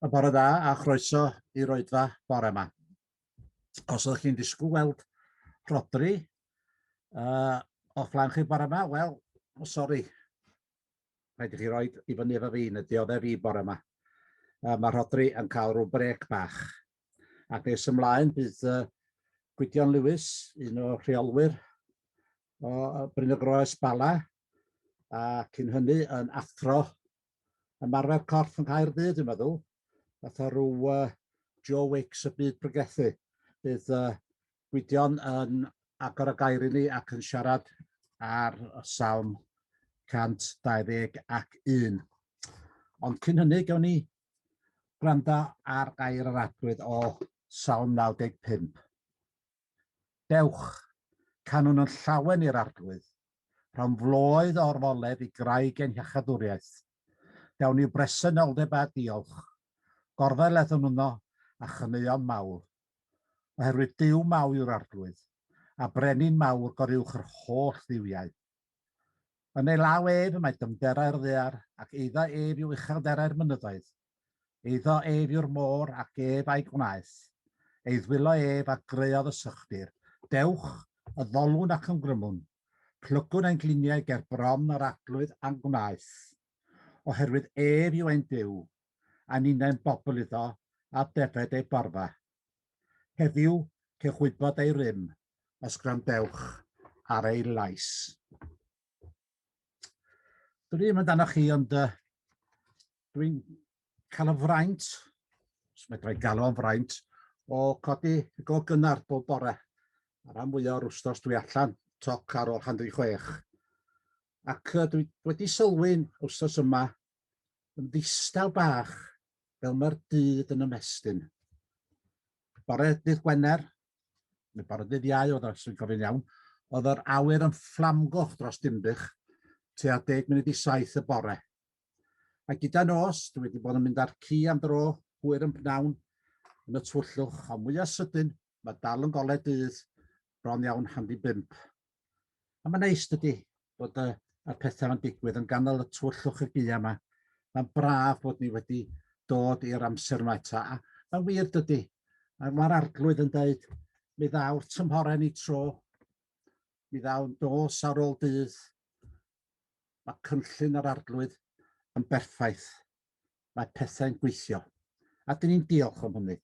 A bore da a chroeso i'r oedfa bore yma. Os ydych chi'n disgwyl weld Rhodri o'ch flaen chi bore yma, wel, oh, sori. Rhaid i chi roi i fyny efo fi, neu dioddef fi bore yma. Mae Rhodri yn cael rhyw brec bach. Ac nes ymlaen bydd Gwydion Lewis, un o rheolwyr o Bryn y Groes Bala, a cyn hynny yn athro ymarfer corff yng Nghaerdydd, dwi'n meddwl. Fatha rhyw Joe Wicks y byd pregethu. Bydd Gwydion yn agor y gair i ni ac yn siarad ar y Salm 121. Ond cyn hynny, gawn ni gwrando ar gair yr Arglwydd o Salm 95. Dewch, canwn yn llawen i'r Arglwydd, rhown floedd o orfoledd i graig ein hiachadwriaeth. Down i'w bresenoldeb â diolch, gorfeleddwn yno a chaneuon mawr. Oherwydd Duw mawr yw'r Arglwydd, a brenin mawr goruwch yr holl dduwiau. Yn ei law ef y mae dyfnderau'r ddaear, ac eiddo ef yw uchelderau'r mynyddoedd. Eiddo ef yw'r môr, ac ef a'i gwnaeth. Ei ddwylo ef a greuodd y sychdir. Dewch, addolwn ac ymgrymwn. Plygwn ein gliniau ger bron yr Arglwydd a'n gwnaeth. Oherwydd ef yw ein Duw, a ninnau'n bobl iddo, a defaid ei borfa. Heddiw, cewch wybod ei rym, os gwrandewch ar ei lais. Dwi ddim amdano chi, ond dwi'n cael y fraint, os medra i galw o'n fraint, o codi go gynnar bob bore. A rhan fwyaf o'r wsnos dwi allan, toc ar ôl hanner i chwech. Ac dwi wedi sylwi'n wsnos yma yn ddistaw bach fel mae'r dydd yn ymestyn. Bore dydd Gwener, neu bore dydd Iau oedd os dwi'n cofio'n iawn, oedd yr awyr yn fflamgoch dros Dinbych tua 6:50 y bore. A gyda nos, dwi wedi bod yn mynd â'r ci am dro hwyr yn pnawn yn y twyllwch, ond mwyaf sydyn, mae dal yn golau dydd bron iawn 4:30. A mae'n neis, dydy, bod y, y pethau yn digwydd yn ganol y twyllwch y gaea yma. Mae'n braf bod ni wedi dod i'r amser yma eto. A mae'n wir, dydy. Mae'r arglwydd yn dweud, mi ddaw'r tymhorau ni tro, mi ddaw'n dos ar ôl dydd. Mae cynllun yr arglwydd yn berffaith. Mae pethau'n gweithio. A dyn ni'n diolch am hynny.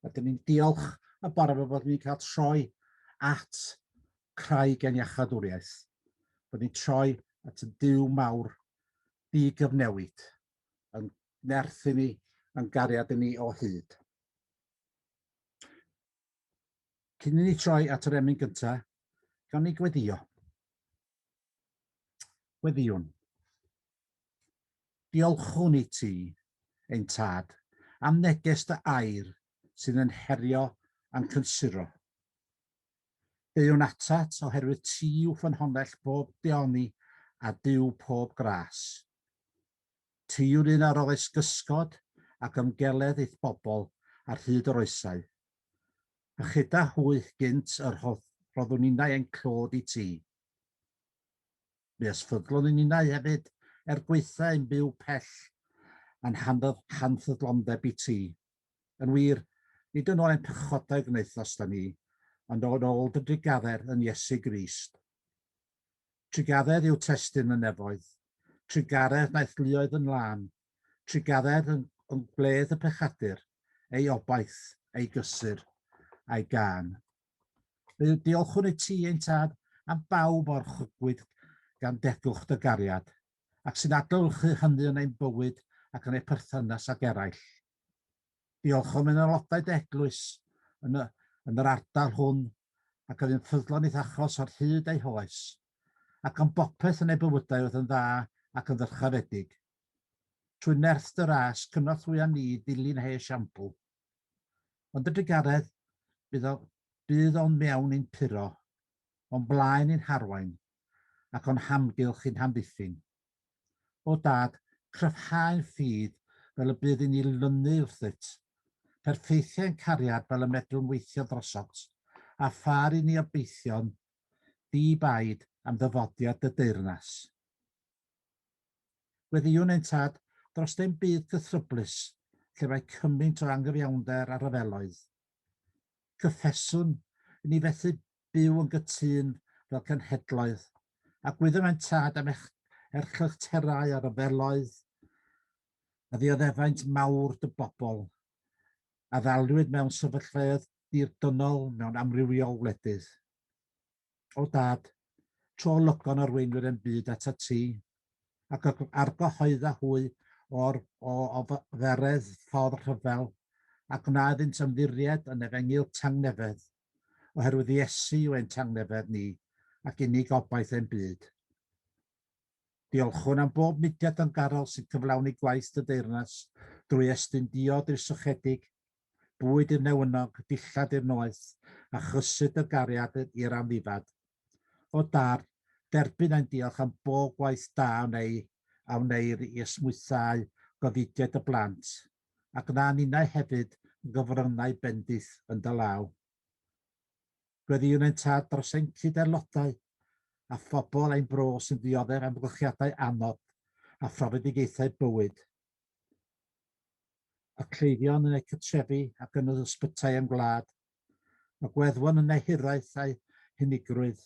A dyn ni'n diolch y bore yma bod ni'n cael troi at craig ein iachadwriaeth. Bod ni'n troi at y Duw mawr digyfnewid, yn nerth i ni, yn gariad i ni o hyd. Cyn i ni troi at yr emyn gyntaf, gawn ni gweddio. Gweddiwn. Diolchwn i ti, ein Tad, am neges dy air sydd yn herio a'n cysuro. Deuwn atat oherwydd ti yw ffynhonnell bob deoni a Duw pob gras. Ti yw'r un a roddes gysgod ac ymgeledd i'th bobl ar hyd yr oesau. A chyda hwy gynt y rhoddwn ninnau ein clod i ti. Mi ysffyddlon i ninnau hefyd, er gwaetha ein byw pell a'n hanffyddlondeb i ti. Yn wir, nid yn ôl ein pechodau gwnaethost â ni, ond yn ôl dy drugaredd yn Iesu Grist. Trugaredd yw testun y nefoedd. Trugaredd wnaeth luoedd yn lân. Trugaredd yn, yn gwledd y pechadur, ei obaith, ei gysur, a'i gân. Diolchwn i ti, ein tad, am bawb o'r chwgwyd gan degwch dy gariad, ac sy'n adlewyrchu hynny yn ein bywyd ac yn ei perthynas ag eraill. Diolchwn yn aelodau dy eglwys yn, y, yn yr ardal hwn ac oedd yn ffyddlon i'th achos ar hyd ei hoes, ac am bopeth yn ei bywydau oedd yn dda ac yn ddyrchafedig. Trwy nerth dy ras, cynorthwya ni ddilyn ei esiampl. Ond y drugaredd, bydd, o, bydd o'n mewn i'n puro, o'n blaen i'n harwain, ac o'n hamgylch i'n hamddiffyn. O Dad, cryfhau'n ffydd fel y bydd i ni lynu wrthyt, perffeithiau'n cariad fel y medrwn weithio drosot, a phâr i ni obeithio'n ddi-baid am ddyfodiad dy deyrnas. Gweddïwn ein Tad dros ein byd cythryblus, lle mae cymaint o angyfiawnder a rhyfeloedd. Cyffeswn i ni fethu byw yn gytûn fel cenhedloedd, a gwyddom ein tad am erchyllterau a rhyfeloedd a ddioddefaint mawr dy bobl, a ddaliwyd mewn sefyllfaoedd dirdynnol mewn amrywiol wledydd. O Dad, tro olygon arweinwyr ein byd atat ti, ac argyhoedda hwy o'r o oferedd ffordd rhyfel, a gwna iddynt ymddiried yn efengyl tangnefedd, oherwydd Iesu yw ein tangnefedd ni ac unig obaith ein byd. Diolchwn am bob mudiad dyngarol sy'n cyflawni gwaith dy deyrnas drwy estyn diod i'r sychedig, bwyd i'r newynog, dillad i'r noeth, a chysur dy gariad i'r amddifad. O Dad, derbyn ein diolch am bob gwaith da a wnei, a wneir i esmwythau gofidiau dy blant, a gwna ninnau hefyd yn gyfryngau bendith yn dy law. Gweddïwn ein Tad dros ein cyd-aelodau a phobl ein bro sy'n dioddef amgylchiadau anodd a phrofedigaethau bywyd. Y cleifion yn eu cytrefi ac yn yr ysbytai ein gwlad, y gweddwon yn eu hiraeth a'u hunigrwydd,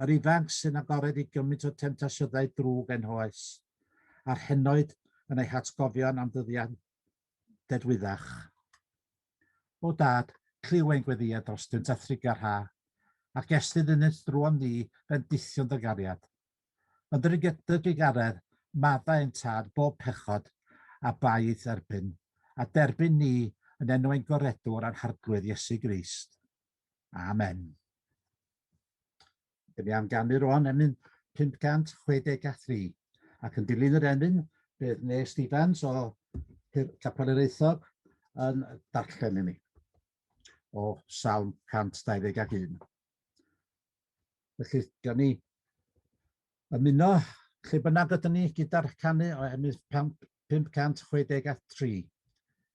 yr ifanc sy'n agored i gymaint o temtasiynau drwg ein hoes, a'r henoed yn eu hatgofion am ddyddiau dedwyddach. O Dad, clyw ein gweddïau drostynt a thrugarha, ac estyn iddynt drwom ni fendithion dy gariad. Yn dy drugaredd, maddau ein Tad bob pechod a bai i'th erbyn, a derbyn ni yn enw ein Gwaredwr a'n Harglwydd Iesu Grist. Amen. Dyn ni am ganu rwan emyn 563 ac yn dilyn yr emyn bydd Nest Evans o Capel yr Eithog yn darllen i ni o Salm 121. Felly, gawn ni ymuno lle bynnag ydyn ni gyda'r canu o emyn 563.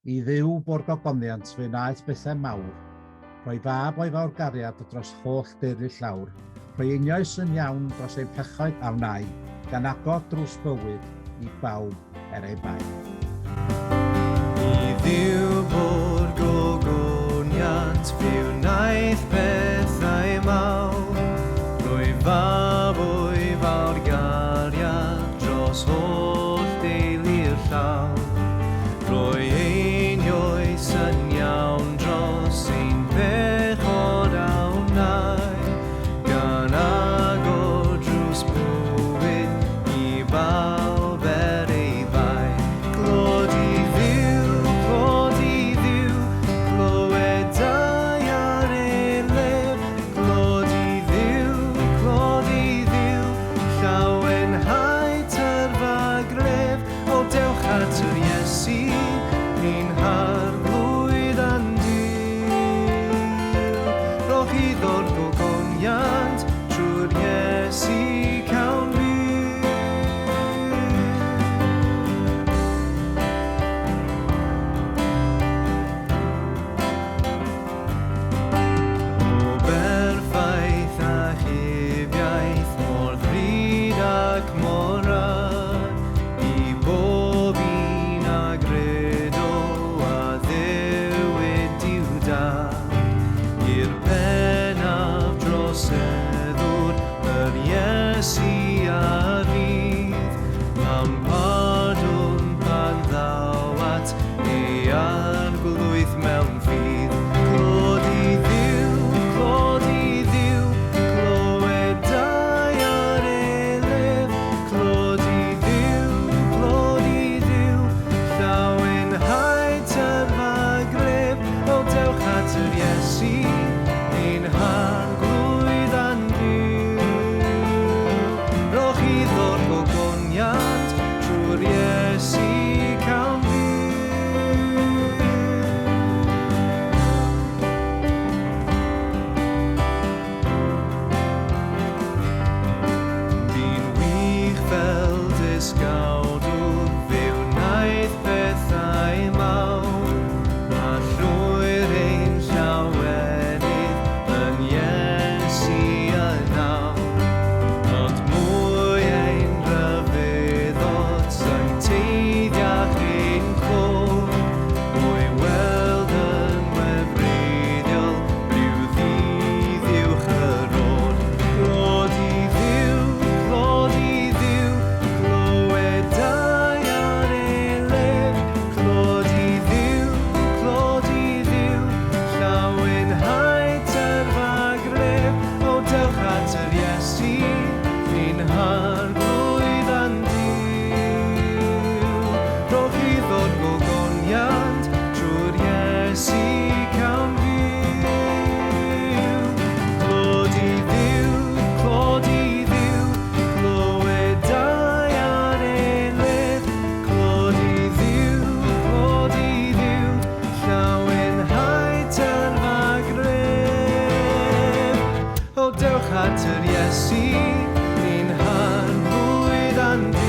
I Dduw bo'r gogoniant fe wnaeth bethau mawr, rhoi fab o'i fawr gariad dros holl deulu llawr, rhoi einioes yn iawn dros ein pechoed a wnai, gan agor drws bywyd i bawb er ei bai. I Dduw bo'r gogoniant fe wnaeth pethau mawr, rhoi fab o'i fawr gariad dros holl deulu'r llawr. Rhoi einioes yn iawn dros ein pechod a wnai, gan agor drws bywyd i bawb er ei bai. Clod i Dduw, clod i Dduw, clywed daear ei lef. Clod i Dduw, clod i Dduw, llawenhau tyrfa gref. O dewch at yr Iesu, ein harglwydd a'n Duw. Rhowch iddo'r gogoniant, trwy'r Iesu cawn fyw. O berffaith achubiaeth, mor ddrud ac mor rad, i bob un a gredo addewid Duw Dad, i'r pennaf droseddwr yr Iesu a rydd, mewn pardwn pan ddaw at ei arglwydd mewn ffydd. Clod i Dduw, clod i Dduw, clywed daear ei lef. Clod i Dduw, clod i Dduw, llawenhau tyrfa gref. O dewch at yr Iesu, ein harglwydd a'n Duw. Rhowch iddo'r gogoniant, trwy'r Iesu cawn fyw. Bu'n wych fel dysgawdwr, fe wnaeth pethau mawr, a llwyr ein llawenydd yn Iesu yn awr. Ond mwy ein rhyfeddod sancteidd Harglwydd a'n Duw. Rhowch iddo'r gogoniant trwy'r Iesu cawn fyw. Clod i Dduw, clod i Dduw, clywed daear enwedd. Clod i Dduw, clod i Dduw, llawenhau tyrfa gref. O dewch at yr Iesu, ni'n harglwydd a'n Duw.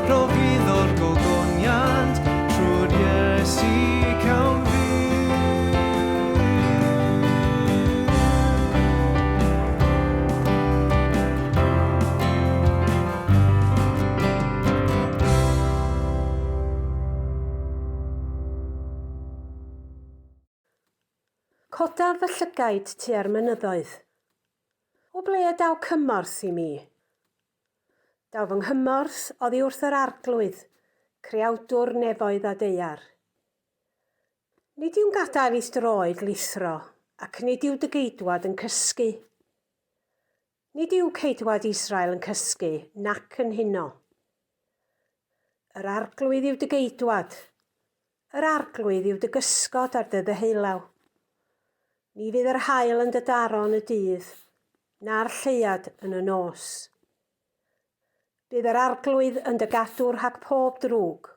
Rhowch iddo'r gogoniant, trwy'r Iesu cawn fyw. Codaf fy llygaid tua'r mynyddoedd. O ble y daw cymorth i mi? Daw fy nghymorth oddi wrth yr Arglwydd, Creawdwr nefoedd a daear. Nid yw'n gadael i'th droed lithro, ac nid yw dy geidwad yn cysgu. Nid yw ceidwad Israel yn cysgu, nac yn huno. Yr Arglwydd yw dy geidwad. Yr Arglwydd yw dy gysgod ar dy ddeheulaw. Ni fydd yr haul yn dy daro yn y dydd, na'r lleuad yn y nos. Bydd yr Arglwydd yn dy gadw rhag pob drwg.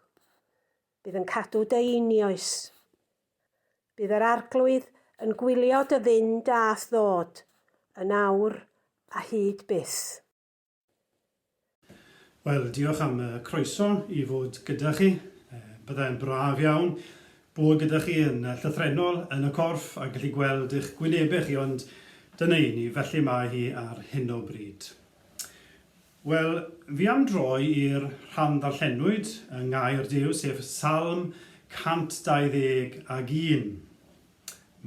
Bydd yn cadw dy einioes. Bydd yr Arglwydd yn gwylio dy fynd a'th ddod, yn awr a hyd byth. Wel, diolch am y croeso i fod gyda chi. Byddai'n braf iawn bod gyda chi yn llythrennol yn y corff a gallu gweld eich gwynebau chi, ond dyna i ni, felly mae hi ar hyn o bryd. Wel, fi am droi i'r rhan ddarllenwyd yng Ngair Duw, sef Salm 121.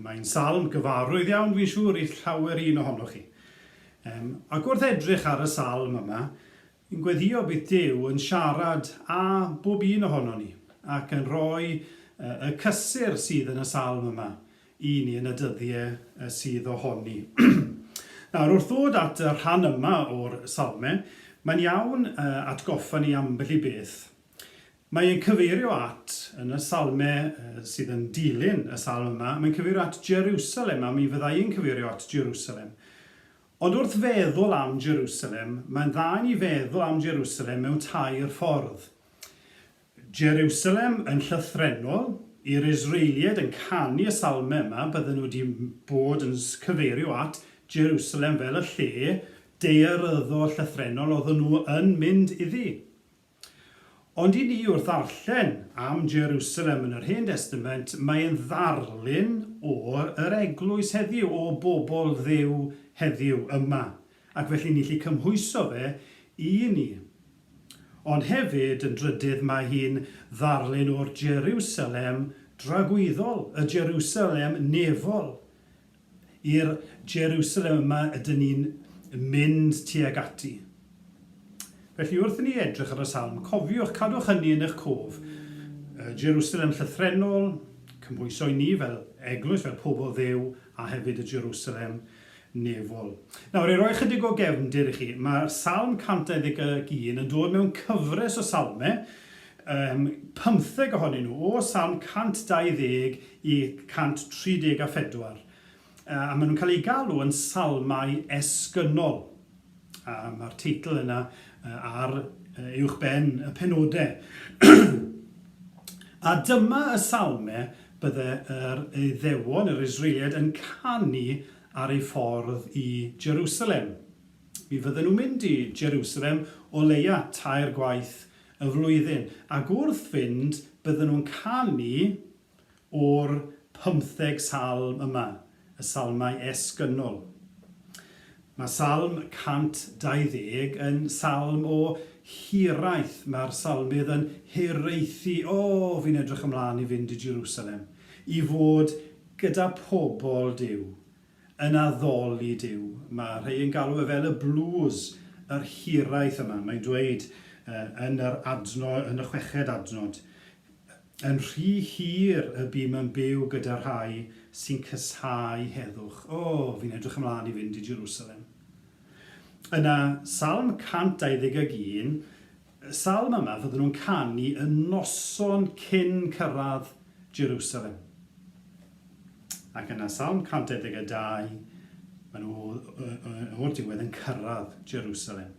Mae'n salm gyfarwydd iawn, dwi'n siŵr, i llawer un ohonoch chi. Um, ac wrth edrych ar y salm yma, fi'n gweddïo bydd Duw yn siarad â bob un ohonon ni ac yn rhoi y cysur sydd yn y salm yma i ni yn y dyddiau sydd ohoni. Nawr, wrth ddod at y rhan yma o'r Salme, mae'n iawn atgoffa ni ambell i beth. Mae e'n cyfeirio at, yn y Salme sydd yn dilyn y Salm yma, mae'n cyfeirio at Jerusalem, a mi fydda i'n cyfeirio at Jerusalem. Ond wrth feddwl am Jerusalem, mae'n dda i ni feddwl am Jerusalem mewn tair ffordd. Jeriwsalem yn llythrennol, i'r Israeliaid yn canu y salmau yma, bydden nhw wedi bod yn cyfeirio at Jeriwsalem fel y lle daearyddol llythrennol oedden nhw yn mynd iddi. Ond i ni wrth ddarllen am Jeriwsalem yn yr Hen Destament, mae'n ddarlun o'r yr eglwys heddiw, o bobl Dduw heddiw yma. Ac felly ni'n gallu cymhwyso fe i ni. Ond hefyd, yn drydydd, mae hi'n ddarlun o'r Jeriwsalem dragwyddol, y Jeriwsalem nefol. I'r Jeriwsalem yma ydyn ni'n mynd tuag ati. Felly, wrth i ni edrych ar y salm, cofiwch, cadwch hynny yn eich cof. Y Jeriwsalem llythrennol, cymhwyso i ni fel eglwys, fel pobl Dduw, a hefyd y Jeriwsalem nefol. Nawr, i roi chydig o gefndir i chi, mae Salm 121 yn dod mewn cyfres o salmau, um, pymtheg ohonyn nhw, o Salm 120 i 134. A maen nhw'n cael eu galw yn salmau esgynnol. A mae'r teitl yna ar uwch ben y penodau. A dyma y salmau bydde yr Iddewon, yr Israeliaid, yn canu ar eu ffordd i Jerusalem. Mi fydden nhw'n mynd i Jerusalem o leia tair gwaith y flwyddyn, ac wrth fynd bydden nhw'n canu o'r pymtheg salm yma, y salmau esgynnol. Mae Salm 120 yn salm o hiraeth. Mae'r salmydd yn hiraethu, O, fi'n edrych ymlaen i fynd i Jerusalem, i fod gyda pobl Duw, yn addoli Duw. Mae rhai yn galw e fel y blues, yr hiraeth yma. Mae'n dweud yn yr adnod, yn y chweched adnod, Yn rhy hir y bûm yn byw gyda rhai sy'n casáu heddwch. O, fi'n edrych ymlaen i fynd i Jerusalem. Yna, Salm 121, y salm yma fydden nhw'n canu y noson cyn cyrraedd Jerusalem. Ac yna Salm 122, maen nhw o'r diwedd yn cyrraedd Jerusalem.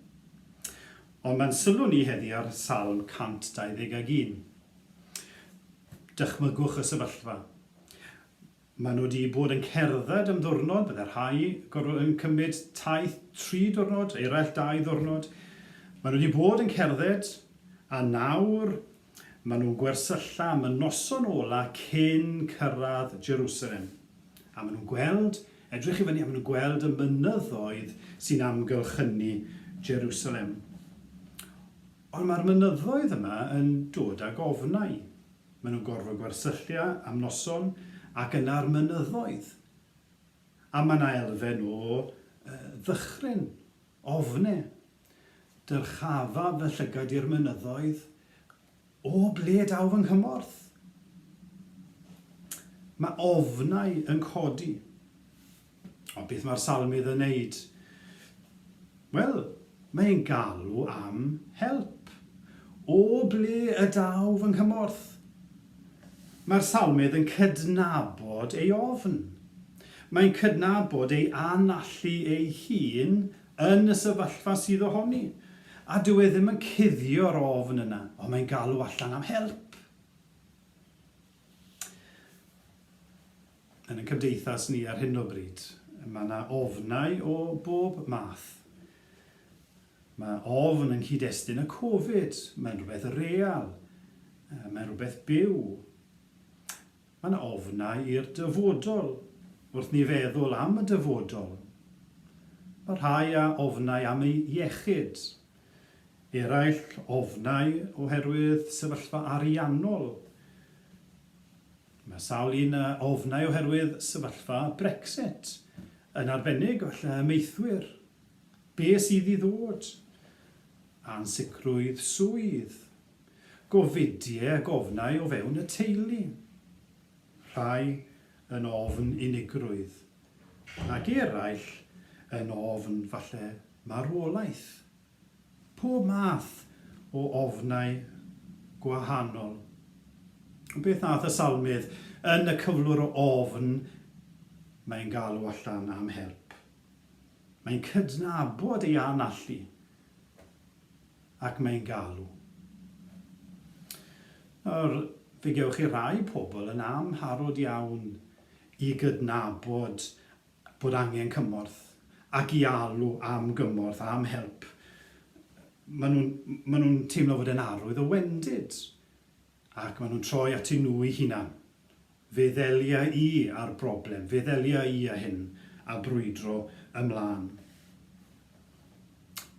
Ond mae'n sylw ni heddi ar Salm 121. Dychmygwch y sefyllfa. Maen nhw wedi bod yn cerdded am ddiwrnod, bydde rhai gorfod yn cymryd taith tri diwrnod, eraill dau ddiwrnod. Maen nhw wedi bod yn cerdded, a nawr maen nhw'n gwersylla am y noson ola cyn cyrraedd Jerusalem. A maen nhw'n gweld, edrych i fyny, a maen nhw'n gweld y mynyddoedd sy'n amgylchynu Jerusalem. Ond mae'r mynyddoedd yma yn dod ag ofnau. Maen nhw'n gorfod gwersyllia am noson ac yna'r mynyddoedd. A mae 'na elfen o ddychryn, ofne. Dyrchafaf fy llygad i'r mynyddoedd, o ble daw fy nghymorth? Mae ofnau yn codi. Ond beth mae'r salmydd yn wneud? Wel, mae e'n galw am help. O ble y daw fy nghymorth? Mae'r salmydd yn cydnabod ei ofn. Mae'n cydnabod ei anallu ei hun yn y sefyllfa sydd ohoni. A dyw e ddim yn cuddio'r ofn yna, ond mae'n galw allan am help. Yn ein cymdeithas ni ar hyn o bryd, mae yna ofnau o bob math. Mae ofn yng nghyd-destun y Covid, mae'n rhywbeth real, mae'n rhywbeth byw. Mae yna ofnau i'r dyfodol, wrth ni feddwl am y dyfodol. Mae rhai â ofnau am eu iechyd, eraill ofnau oherwydd sefyllfa ariannol. Mae sawl un a ofnai oherwydd sefyllfa Brexit, yn arbennig falle amaethwyr. Be sydd i ddod? Ansicrwydd swydd. Gofidie ac ofnau o fewn y teulu. Rhai yn ofn unigrwydd, ac eraill yn ofn falle marwolaeth. Pob math o ofnau gwahanol. Ond beth nath y salmydd yn y cyflwr o ofn? Mae'n galw allan am help. Mae'n cydnabod ei anallu ac mae'n galw. Nawr, fe gewch chi rai pobl yn amharod iawn i gydnabod bod angen cymorth ac i alw am gymorth, am help. Maen nhw'n, maen nhw'n teimlo fod e'n arwydd o wendid ac maen nhw'n troi atyn nhw eu hunan. Fe ddelia i â'r broblem, fe ddelia i â hyn a brwydro ymlaen.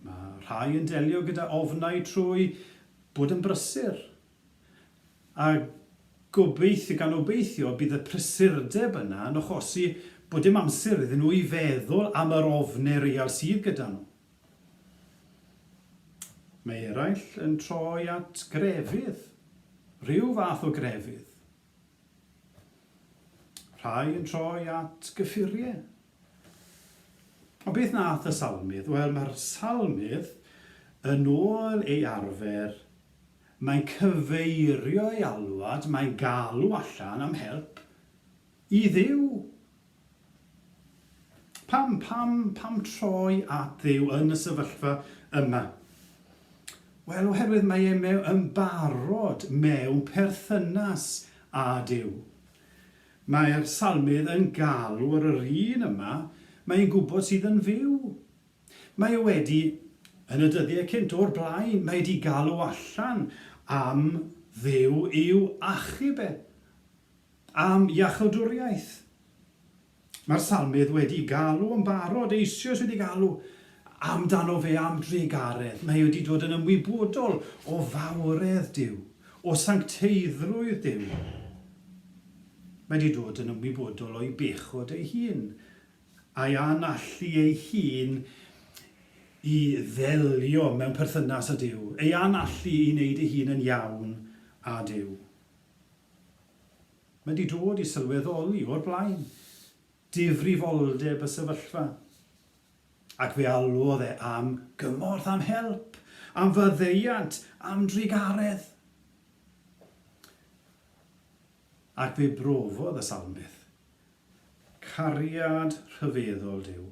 Mae rhai yn delio gyda ofnau trwy bod yn brysur, A gobeithio, gan obeithio, bydd y prysurdeb yna yn achosi bod dim amser iddyn nhw i feddwl am yr ofne real sydd gyda nhw. Mae eraill yn troi at grefydd, rhyw fath o grefydd. Rhai yn troi at gyffuriau. Ond beth nath y salmydd? Wel, mae'r salmydd, yn ôl ei arfer, Mae'n cyfeirio ei alwad, mae'n galw allan am help i Dduw. Pam, pam, pam troi at Dduw yn y sefyllfa yma? Wel, oherwydd mae e mewn, yn barod mewn perthynas â Duw. Mae'r salmydd yn galw ar yr un yma, mae'n gwybod sydd yn fyw. Mae e wedi, yn y dyddiau cynt, o'r blaen, mae e 'di galw allan am Dduw i'w achub e, am iachawdwriaeth. Mae'r salmydd wedi galw yn barod, eisoes wedi galw amdano fe am drugaredd. Mae e wedi dod yn ymwybodol o fawredd Duw, o sancteiddrwydd Duw. Mae wedi dod yn ymwybodol o'i bechod ei hun, a'i anallu ei hun i ddelio mewn perthynas â Duw, ei anallu i wneud ei hun yn iawn â Duw. Mae wedi dod i sylweddoli o'r blaen difrifoldeb y sefyllfa. Ac fe alwodd e am gymorth, am help, am faddeuant, am drugaredd. Ac fe brofodd y salmydd cariad rhyfeddol Duw.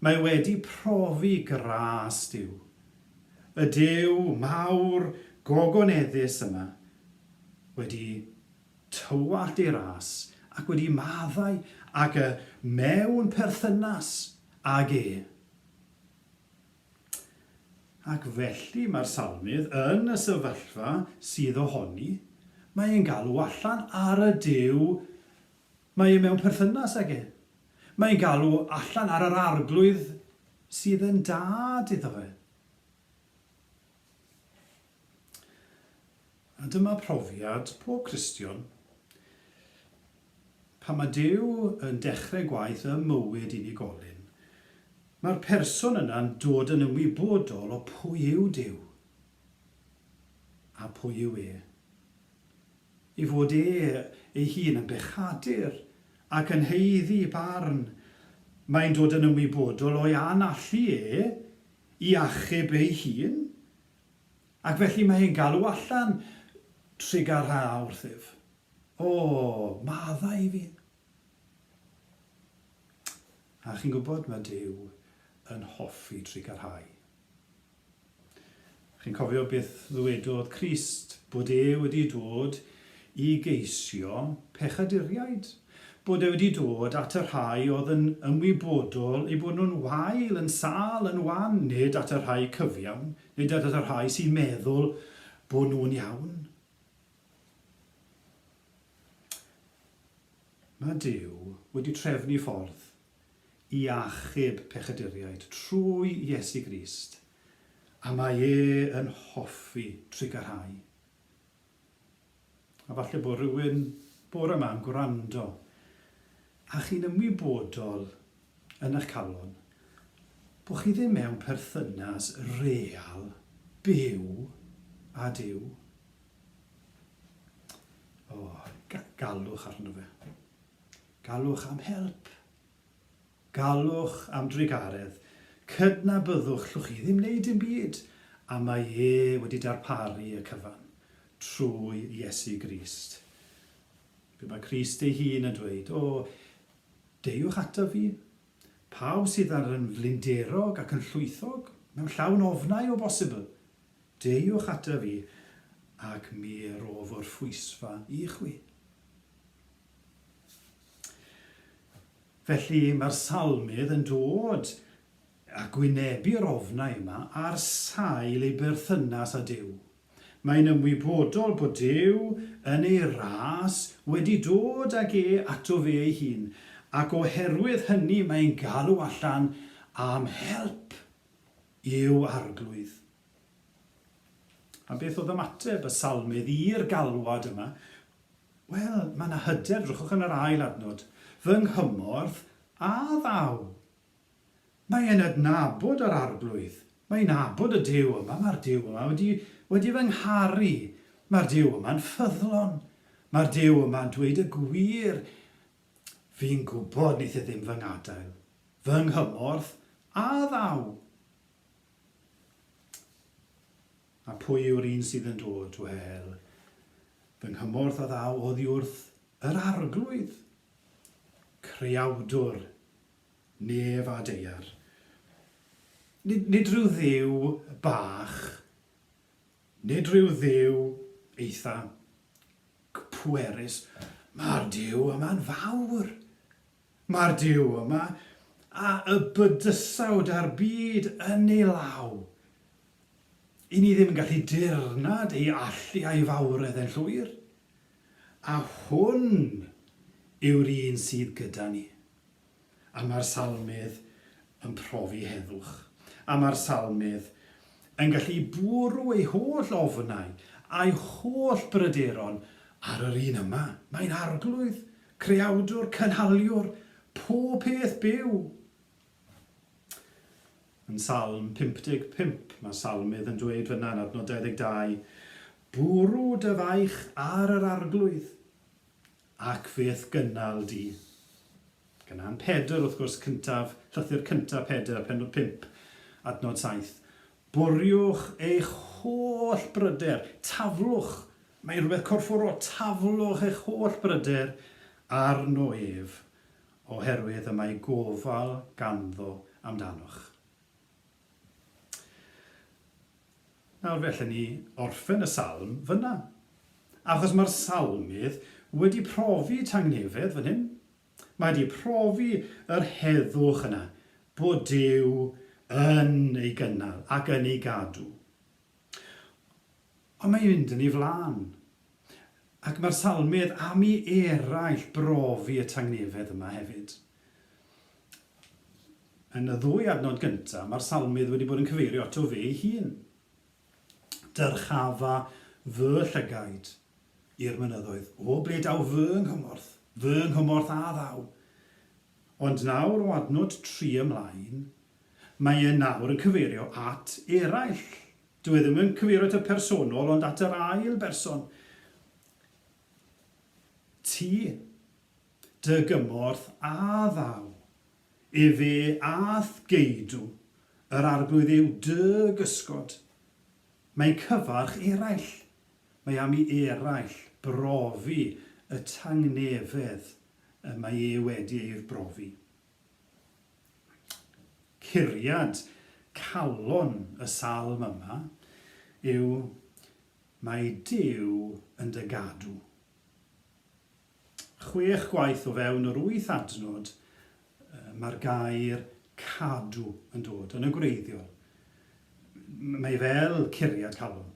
Mae wedi profi gras Duw. Y Duw mawr gogoneddus yma wedi tywallt ei ras ac wedi maddau ac y mewn perthynas ag e. Ac felly mae'r salmydd yn y sefyllfa sydd ohoni, mae e'n galw allan ar y Duw mae e mewn perthynas ag e. Mae'n galw allan ar yr Arglwydd sydd yn dad iddo fe. A dyma profiad pob Cristion. Pan mae Duw yn dechrau gwaith ym mywyd unigolyn, mae'r person yna'n dod yn ymwybodol o pwy yw Duw a pwy yw e. Ei fod e ei hun yn bechadur ac yn haeddu barn. Mae'n dod yn ymwybodol o'i anallu e i achub ei hun. Ac felly mae e'n galw allan trugarha wrthyf. O, maddau i fi. A chi'n gwybod, mae Duw yn hoffi trugarhau. Chi'n cofio beth ddwedodd Crist, bod e wedi dod i geisio pechaduriaid, bod e wedi dod at y rhai oedd yn ymwybodol eu bod nhw'n wael, yn sâl, yn wan, nid at y rhai cyfiawn, nid at y rhai sy'n meddwl bod nhw'n iawn. Mae Duw wedi trefnu ffordd i achub pechaduriaid trwy Iesu Grist, a mae e yn hoffi trugarhau. A falle bod rhywun bore yma yn gwrando, a chi'n ymwybodol yn eich calon bod chi ddim mewn perthynas real, byw â Duw. O, galwch arno fe. Galwch am help. Galwch am drugaredd. Cydnabyddwch, llwch chi ddim wneud dim byd, a mae e wedi darparu y cyfan trwy Iesu Grist. Be mae Crist ei hun yn dweud, O, deuwch ataf fi, pawb sydd ar yn flinderog ac yn llwythog, mewn llawn ofnau o bosibl, deuwch ataf fi, ac mi rof orffwysfa i chwi. Felly mae'r salmydd yn dod a gwynebu'r ofnau yma ar sail ei berthynas â Duw. Mae'n ymwybodol bod Duw yn ei ras wedi dod ag e ato fe ei hun, ac oherwydd hynny mae'n galw allan am help i'w Arglwydd. A beth oedd ymateb y salmydd i'r galwad yma? Wel, mae yna hyder, drychwch yn yr ail adnod. Fy nghymorth a ddaw. Mae e'n adnabod yr Arglwydd. Mae'n nabod y Duw yma. Mae'r Duw yma wedi, wedi fy ngharu. Mae'r Duw yma'n ffyddlon. Mae'r Duw yma'n dweud y gwir. Fi'n gwybod wneith e ddim fy ngadael. Fy nghymorth a ddaw. A pwy yw'r un sydd yn dod? Wel, fy nghymorth a ddaw oddi wrth yr Arglwydd, Creawdwr nef a daear. Nid, nid rhyw dduw bach, nid rhyw dduw eitha pwerus. Mae'r Duw yma'n fawr. Mae'r Duw yma a y bydysawd a'r byd yn ei law. I ni ddim yn gallu dirnad ei allu a'i fawredd e'n llwyr. A hwn yw'r un sydd gyda ni. A mae'r salmydd yn profi heddwch. A mae'r salmydd yn gallu bwrw ei holl ofnau a'i holl bryderon ar yr un yma. Mae'n Arglwydd, Creawdwr, Cynhaliwr, pob peth byw. Yn Salm 55, mae salmydd yn dweud fyna yn adnod 22, Bwrw dy faich ar yr Arglwydd, ac fe'th gynnal di. Ac yna yn Pedr, wrth gwrs, cyntaf, llythyr cyntaf Pedr, pennod 5, adnod 7. Bwriwch eich holl bryder, taflwch, mae'n rhywbeth corfforol, taflwch eich holl bryder arno ef, oherwydd y mae gofal ganddo amdanoch. Nawr fe allen ni orffen y salm fyna. Achos mae'r salmydd wedi profi tangnefedd fan hyn. Mae wedi profi yr heddwch yna, bod Duw yn ei gynnal ac yn ei gadw. Ond mae'n mynd yn ei flaen. Ac mae'r salmydd am i eraill brofi y tangnefedd yma hefyd. Yn y ddwy adnod gyntaf, mae'r salmydd wedi bod yn cyfeirio ato fe ei hun. Dyrchafa fy llygaid i'r mynyddoedd. O ble daw fy nghymorth? Fy nghymorth a ddaw. Ond nawr o adnod 3 ymlaen, mae e nawr yn cyfeirio at eraill. Dyw e ddim yn cyfeirio at y personol, ond at yr ail berson. Ti, dy gymorth a ddaw. Efe a'th geidw, yr Arglwydd yw dy gysgod. Mae'n cyfarch eraill. Mae am i eraill brofi y tangnefedd y mae e wedi ei brofi. Curiad calon y salm yma yw Mae Duw yn dy gadw. Chwech gwaith o fewn yr wyth adnod mae'r gair cadw yn dod, yn y gwreiddiol. Mae fel curiad calon.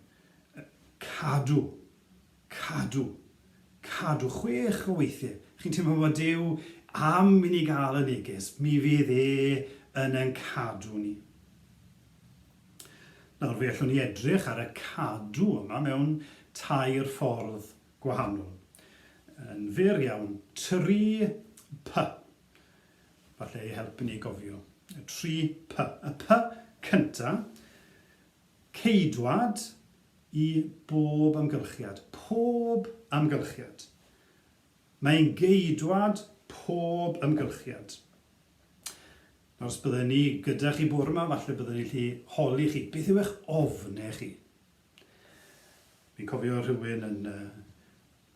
Cadw. Cadw. Cadw. Chwech o weithiau. Chi'n teimlo bod Duw am i ni gael y neges. Mi fydd e yn ein cadw ni. Nawr, fe allwn ni edrych ar y cadw yma mewn tair ffordd gwahanol. Yn fyr iawn, 3P. Falle i helpu ni gofio. 3P. Y P cynta, Ceidwad i bob amgylchiad. Pob amgylchiad. Mae'n geidwad pob amgylchiad. Nawr, os bydden ni gyda chi bore yma, falle bydden ni'n gallu holi chi, beth yw eich ofnau chi? Fi'n cofio rhywun yn uh,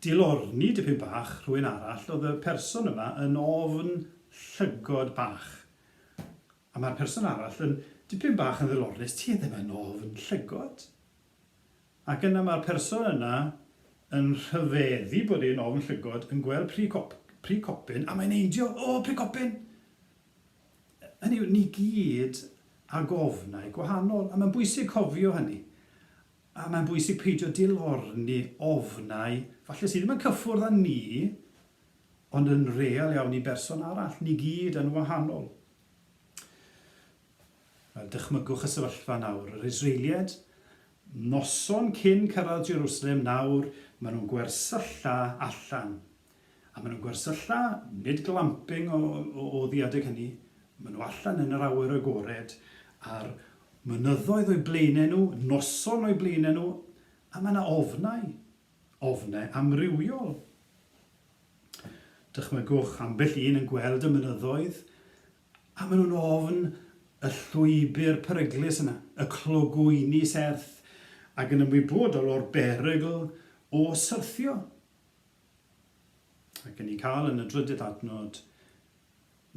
dilorni dipyn bach, rhywun arall, oedd y person yma yn ofn llygod bach. A mae'r person arall yn dipyn bach yn ddilornus, ti ddim yn ofn llygod. Ac yna mae'r person yna yn rhyfeddu bod e'n ofn llygod, yn gweld pry cop, pry copyn, a mae'n neidio, o, pry copyn! Hynny yw, ni gyd ag ofnau gwahanol, a mae'n bwysig cofio hynny. A mae'n bwysig peidio dilorni ofnau, falle sydd ddim yn cyffwrdd â ni, ond yn real iawn i berson arall. Ni gyd yn wahanol. Wel, dychmygwch y sefyllfa nawr. Yr Israeliaid, noson cyn cyrraedd Jerusalem nawr, maen nhw'n gwersylla allan. A maen nhw'n gwersylla, nid glamping o, o, o ddi adeg hynny, maen nhw allan yn yr awyr agored, a'r mynyddoedd o'u blaenau nhw, noson o'u blaenau nhw, a mae yna ofnau, ofnau amrywiol. Dychmygwch ambell un yn gweld y mynyddoedd, a maen nhw'n ofn y llwybr peryglus yna, y clogwyni serth, ac yn ymwybodol o'r berygl o syrthio. Ac yn ni'n cael yn y drydydd adnod,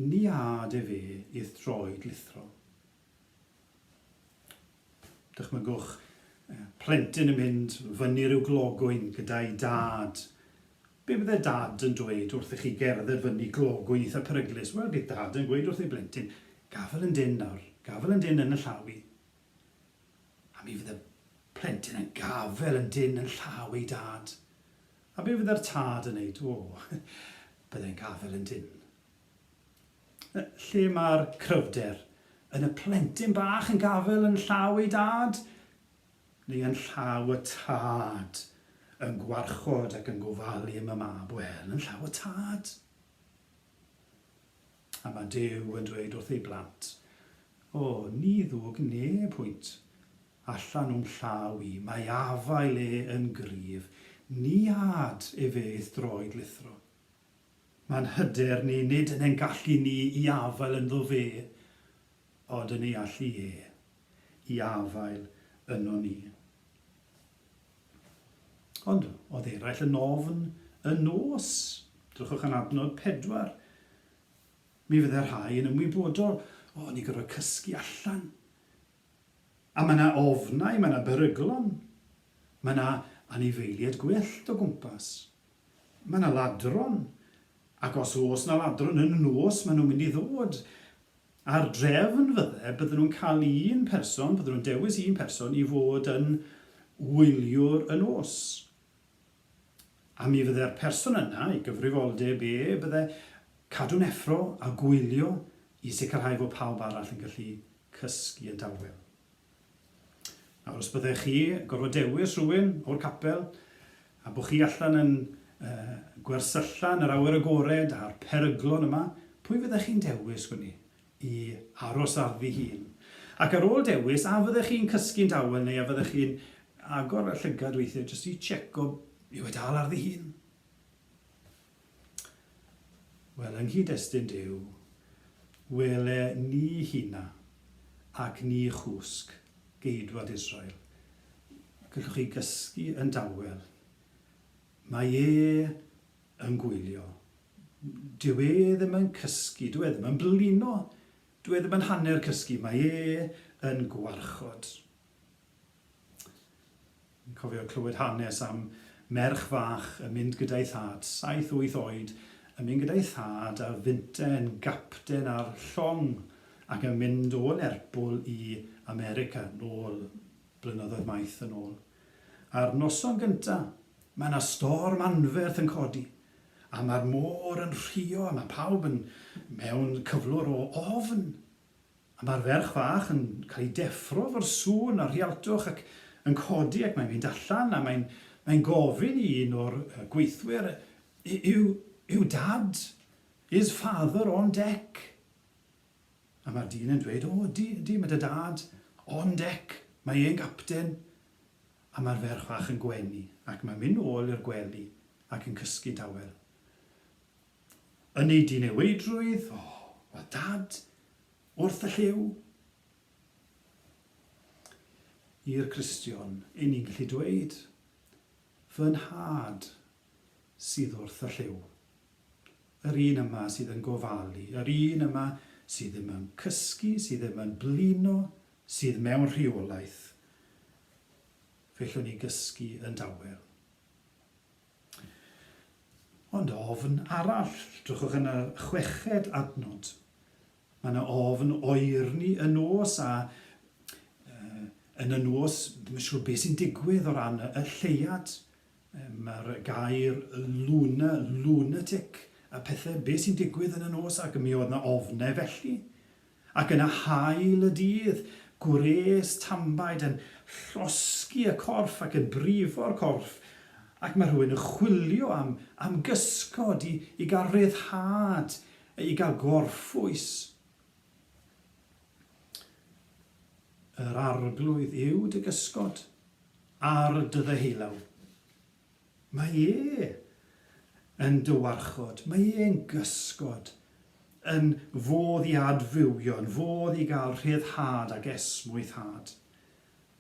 ni ad efe i'th droed lithro. Dychmygwch plentyn yn mynd fyny rhyw glogwyn gyda'i dad. Be bydde dad yn dweud wrth i chi gerdded fyny glogwyn eitha peryglus? Wel, bydd dad yn gweud wrth ei blentyn, gafel yn dynn nawr, gafel yn dynn yn y llaw i. A mi fydd y plentyn yn gafel yn dynn yn llaw ei dad. A be fydde'r tad yn neud? O, bydde'n gafel yn dynn. Lle mae'r cryfder? Yn y plentyn bach yn gafel yn llaw ei dad? Neu yn llaw y tad yn gwarchod ac yn gofalu am y mab? Wel, yn llaw y tad. A mae Duw yn dweud wrth ei blant, O, ni ddwg neb hwynt allan o'm llaw i, mae afael e yn gryf, ni ad efe i'th droed lithro. Mae'n hyder ni nid yn ein gallu ni i afael ynddo fe, ond yn ei allu e i afael yno ni. Ond oedd eraill yn ofn y nos. Drychwch yn adnod 4. Mi fydde rhai yn ymwybodol, o, ni gorfod cysgu allan. A mae yna ofnau, mae yna beryglon. Mae yna anifeiliaid gwyllt o gwmpas. Mae yna ladron. Ac os oes yna ladron yn y nos, maen nhw'n mynd i ddod. A'r drefn fydde, bydden nhw'n cael un person, bydden nhw'n dewis un person i fod yn wyliwr y nos. A mi fydde'r person yna, ei gyfrifoldeb e, bydde cadw'n effro a gwylio i sicrhau fod pawb arall yn gallu cysgu yn dawel. Nawr, os byddech chi gorfod dewis rhywun o'r capel, a bod chi allan yn uh, gwersylla yn yr awyr agored a'r peryglon yma, pwy fyddech chi'n dewis, gwn i, i aros ar ddi-hun? Ac ar ôl dewis, a fyddech chi'n cysgu'n dawel neu a fyddech chi'n agor y llygad weithiau jyst i checo yw e dal ar ddi-hun? Wel, yng nghyd-destun Duw, wele ni huna ac ni chwsg, geidwad Israel. Gallwch chi gysgu yn dawel. Mae e yn gwylio. Dyw e ddim yn cysgu, dyw e ddim yn blino, dyw e ddim yn hanner cysgu, mae e yn gwarchod. Fi'n cofio clywed hanes am merch fach yn mynd gyda'i thad, 7-8 oed, yn mynd gyda'i thad a fynte yn gapten ar llong ac yn mynd o Lerpwl i America nôl blynyddoedd maith yn ôl. A'r noson gynta, mae yna storm anferth yn codi, a mae'r môr yn rhuo a mae pawb yn mewn cyflwr o ofn. A mae'r ferch fach yn cael ei deffro efo'r sŵn a'r rhialtwch ac yn codi ac mae'n mynd allan a mae'n mae'n gofyn i un o'r gweithwyr, yw, yw dad, is father on deck? A mae'r dyn yn dweud, o, ydy, ydy, mae dy dad on deck, mae e'n gapten. A mae'r ferch fach yn gwenu ac mae'n mynd nôl i'r gwely ac yn cysgu dawel. Yn ei dineweidrwydd, o, oedd Dad wrth y llyw. I'r Cristion, i ni'n gallu dweud, fy nhad sydd wrth y llyw. Yr un yma sydd yn gofalu, yr un yma sydd ddim yn cysgu, sydd ddim yn blino, sydd mewn rheolaeth. Fe allwn ni gysgu yn dawel. Ond ofn arall, drychwch yn y chweched adnod. Mae yna ofn oerni y nos a uh, yn y nos, ddim yn siŵr beth sy'n digwydd o ran y lleuad. Mae'r gair luna, lunatic, a pethau, beth sy'n digwydd yn y nos ac mi oedd yna ofnau felly. Ac yna haul y dydd, gwres tanbaid yn llosgi y corff ac yn brifo'r corff, ac mae rhywun yn chwilio am, am gysgod i, i gael rhyddhad, i gael gorffwys. Yr Arglwydd yw dy gysgod ar dy ddeheulaw. Mae e yn dy warchod, mae e'n gysgod, yn fodd i adfywio, yn fodd i gael rhyddhad ac esmwythâd,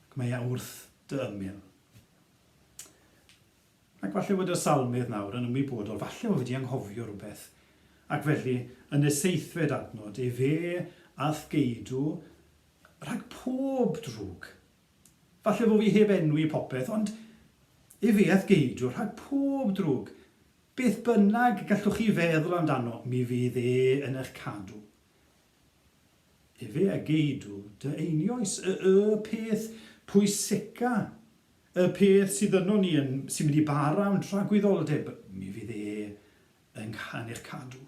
ac mae e wrth dy ymyl. Ac falle fod y salmydd nawr yn ymwybodol, falle fod wedi anghofio rhywbeth, ac felly, yn y seithfed adnod, efe a'th geidw rhag pob drwg. Falle bo fi heb enwi popeth, ond efe a'th geidw rhag pob drwg. Beth bynnag gallwch chi feddwl amdano, mi fydd e yn eich cadw. Efe a geidw dy einioes, y y peth pwysica, y peth sydd yno ni yn, sy'n mynd i bara am dragwyddoldeb, mi fydd e yn, yn eich cadw.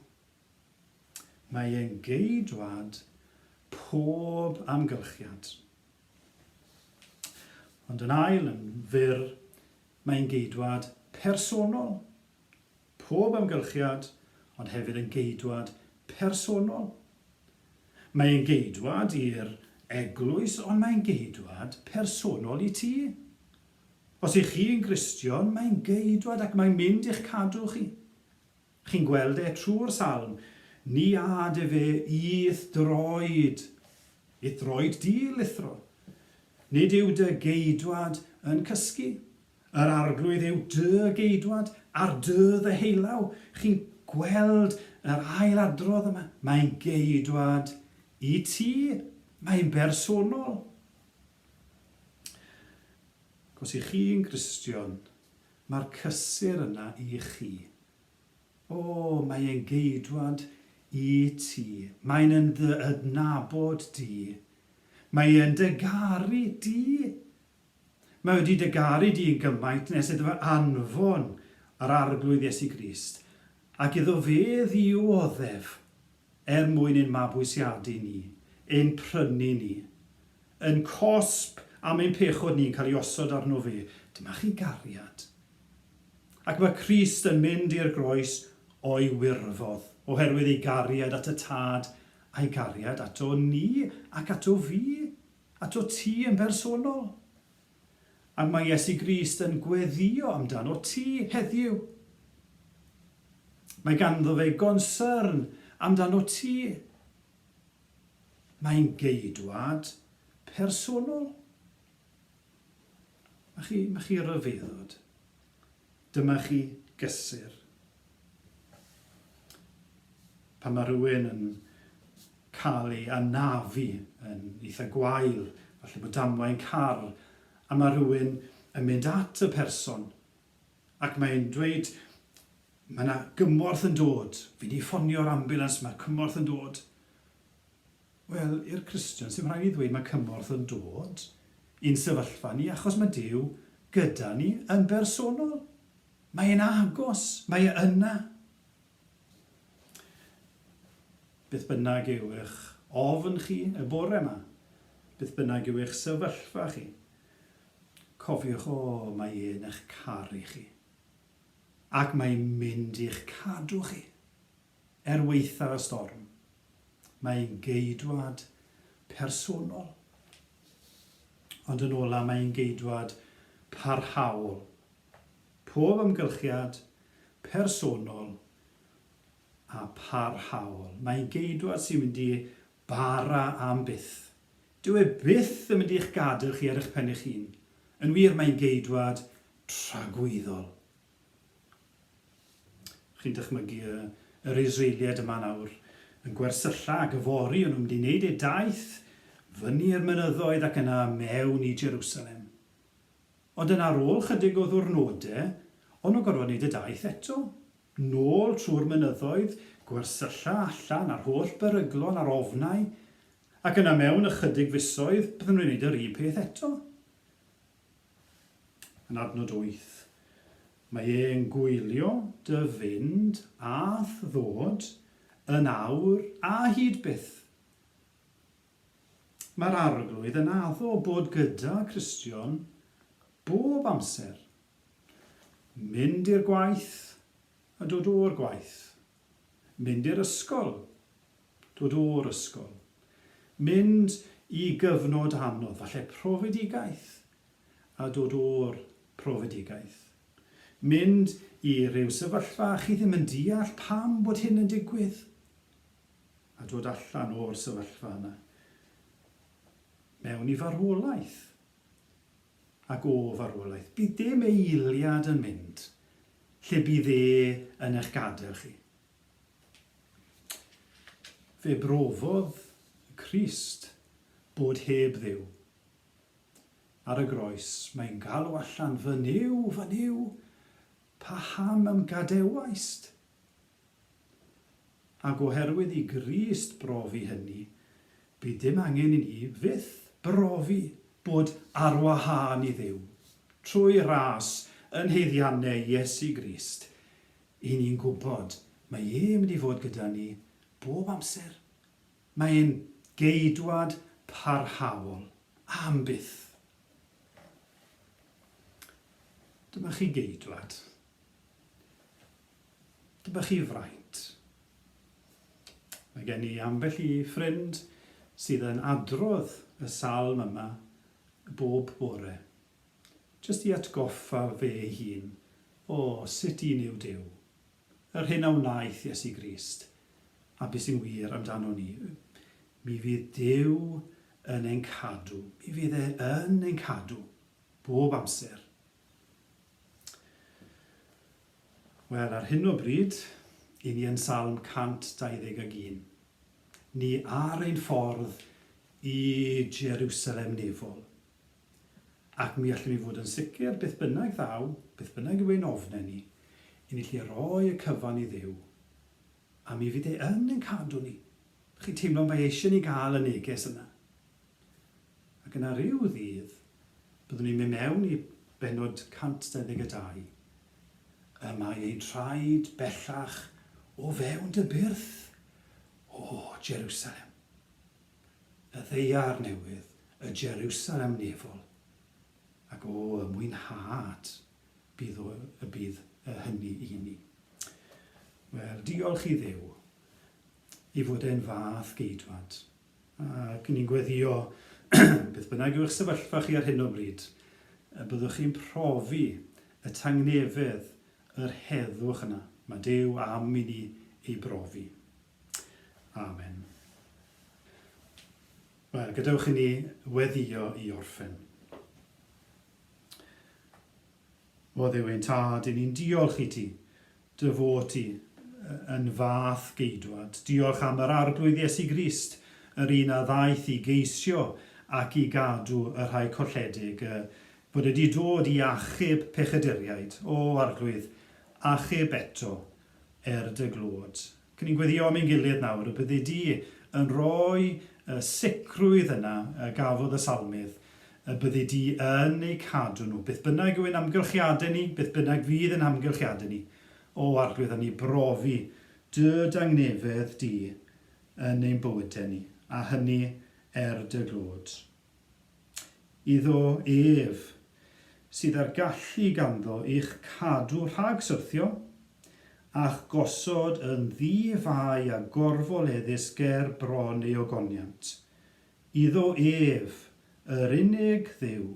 Mae e'n geidwad pob amgylchiad. Ond yn ail, yn fyr, mae'n geidwad personol. Pob amgylchiad, ond hefyd yn geidwad personol. Mae'n geidwad i'r eglwys, ond mae'n geidwad personol i ti. Os ych chi'n Gristion, mae'n geidwad ac mae'n mynd i'ch cadw chi. Chi'n gweld e trwy'r salm, Ni ad efe i'th droed, i'th droed di lithro. Nid yw dy geidwad yn cysgu. Yr Arglwydd yw dy geidwad ar dy ddeheulaw. Chi'n gweld yr ail adrodd yma? Mae'n geidwad i ti. Mae'n bersonol. Ac os ych chi'n Gristion, mae'r cysur yna i chi. O, mae e'n geidwad i ti. Mae'n yn dy adnabod di. Mae e'n dy garu di. Mae wedi dy garu di yn gymaint nes iddo fe anfon yr Arglwydd Iesu Grist, ac iddo fe ddioddef er mwyn ein mabwysiadu ni, ein prynu ni. Yn cosb am ein pechod ni'n cael ei osod arno fe. Dyma chi gariad. Ac mae Crist yn mynd i'r groes o'i wirfodd, oherwydd ei gariad at y Tad a'i gariad ato ni ac ato fi, ato ti yn bersonol. Ac mae Iesu Grist yn gweddïo amdano ti heddiw. Mae ganddo fe gonsyrn amdano ti. Mae'n geidwad personol. Mae chi, mae chi ryfeddod. Dyma chi gysur. Pan mae rhywun yn cael ei anafu yn eitha gwael, falle bod damwain car, a mae rhywun yn mynd at y person ac mae'n dweud, mae yna gymorth yn dod, fi wedi ffonio'r ambulance, mae cymorth yn dod. Wel, i'r Cristion, sy'n rhaid i ddweud mae cymorth yn dod i'n sefyllfa ni achos mae Duw gyda ni yn bersonol. Mae e'n agos, mae e yna. Beth bynnag yw eich ofn chi y bore yma, beth bynnag yw eich sefyllfa chi, cofiwch, o, mae e'n eich caru chi. Ac mae'n mynd i'ch cadw chi, er waethaf y storm. Mae'n geidwad personol. Ond yn ola, mae'n geidwad parhaol. Pob amgylchiad personol a pharhaol. Mae'n geidwad sy'n mynd i bara am byth. Dyw e byth yn mynd i'ch gadael chi ar eich pen eich hun. Yn wir, mae'n geidwad tragwyddol. Chi'n dychmygu y, yr Israeliaid yma nawr yn gwersylla ac yfory o'n nhw'n mynd i wneud eu daith fyny i'r mynyddoedd ac yna mewn i Jerusalem. Ond yna ar ôl chydig o ddwrnode, o'n nhw'n gorfod wneud y daith eto. Nôl trwy'r mynyddoedd, gwersylla allan a'r holl beryglon a'r ofnau, ac yna mewn ychydig fisoedd bydden nhw'n wneud yr un peth eto. Yn adnod 8, mae e'n gwylio dy fynd a'th ddod yn awr a hyd byth. Mae'r Arglwydd yn addo bod gyda Cristion bob amser. Mynd i'r gwaith a dod o'r gwaith. Mynd i'r ysgol, dod o'r ysgol. Mynd i gyfnod anodd, falle profedigaeth, a dod o'r profedigaeth. Mynd i ryw sefyllfa a chi ddim yn deall pam bod hyn yn digwydd, a dod allan o'r sefyllfa yna. Mewn i farwolaeth. Ac o farwolaeth. Bydd dim eiliad yn mynd lle bydd e yn eich gadael chi. Fe brofodd Crist bod heb Dduw. Ar y groes, mae'n galw allan, Fy Nuw, fy Nuw, paham y'm gadewaist? Ac oherwydd i Grist brofi hynny, bydd dim angen i ni fyth brofi bod ar wahân i Dduw. Trwy ras yn haeddiannau Iesu Grist, i ni'n gwybod mae e'n mynd i fod gyda ni bob amser. Mae e'n geidwad parhaol, am byth. Dyma chi geidwad. Dyma chi fraint. Mae gen i ambell i ffrind sydd yn adrodd y salm yma bob bore. Jyst i atgoffa fe ei hun o sut un yw Duw. Yr hyn a wnaeth Iesu Grist, a beth sy'n wir amdano ni. Mi fydd Duw yn ein cadw. Mi fydd e yn ein cadw, bob amser. Wel, ar hyn o bryd, i ni yn Salm 121. Ni ar ein ffordd i Jerusalem nefol. Ac mi allwn ni fod yn sicr, beth bynnag ddaw, beth bynnag yw ein ofnau ni, i ni allu roi y cyfan i Dduw, a mi fydd e yn ein cadw ni. Chi'n teimlo mae eisiau ni gael y neges yna. Ac yna rhyw ddydd, byddwn ni'n mynd mewn i bennod 122. Y mae ein traed bellach o fewn dy byrth, o Jerusalem. Y ddaear newydd, y Jerusalem nefol. Ac o, y mwynhad bydd o, y bydd hynny i ni. Wel, diolch i Dduw i fod e'n fath geidwad. Ac ni'n gweddio, beth bynnag yw eich sefyllfa chi ar hyn o bryd, y byddwch chi'n profi y tangnefedd, yr heddwch yna. Mae Duw am i ni ei brofi. Amen. Wel, gadewch i ni weddio i orffen. O Dduw ein Tad, i ni'n diolch i ti, dy fod ti yn fath geidwad. Diolch am yr Arglwydd Iesu Grist, yr un a ddaeth i geisio ac i gadw y rhai colledig, y bod wedi dod i achub pechaduriaid. O Arglwydd, achub eto er dy glod. Cyn ni'n gweddïo am ein gilydd nawr, y byddi di yn rhoi y sicrwydd yna y gafodd y salmydd, y byddi di yn eu cadw nhw, beth bynnag yw ein amgylchiadau ni, beth bynnag fydd ein hamgylchiadau ni. O Arglwydd, a ni brofi dy dangnefedd di yn ein bywydau ni, a hynny er dy glod. Iddo ef, sydd â'r gallu ganddo i'ch cadw rhag syrthio, a'ch gosod yn ddi-fai a gorfoleddus ger bron ei ogoniant. Iddo ef, yr unig Dduw,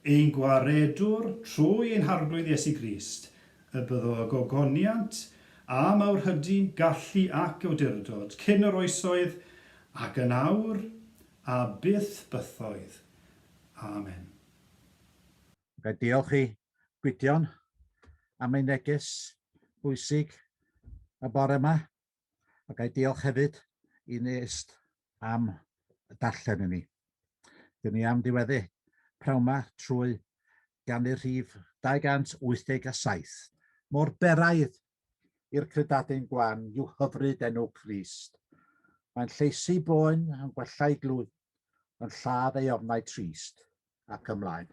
ein Gwaredwr trwy ein Harglwydd Iesu Grist, y byddo y gogoniant a mawrhydi, gallu ac awdurdod, cyn yr oesoedd, ac yn awr, a byth bythoedd. Amen. Ga i diolch i Gwydion am ei neges bwysig y bore yma. A ga i diolch hefyd i Nest am darllen i ni. Dyn ni am diweddu prawn 'ma trwy ganu'r rhif 287. Mor beraidd i'r credadun gwan yw hyfryd enw Crist. Mae'n lleisi boen, yn gwella'i glwy, yn lladd ei ofnau trist, ac ymlaen.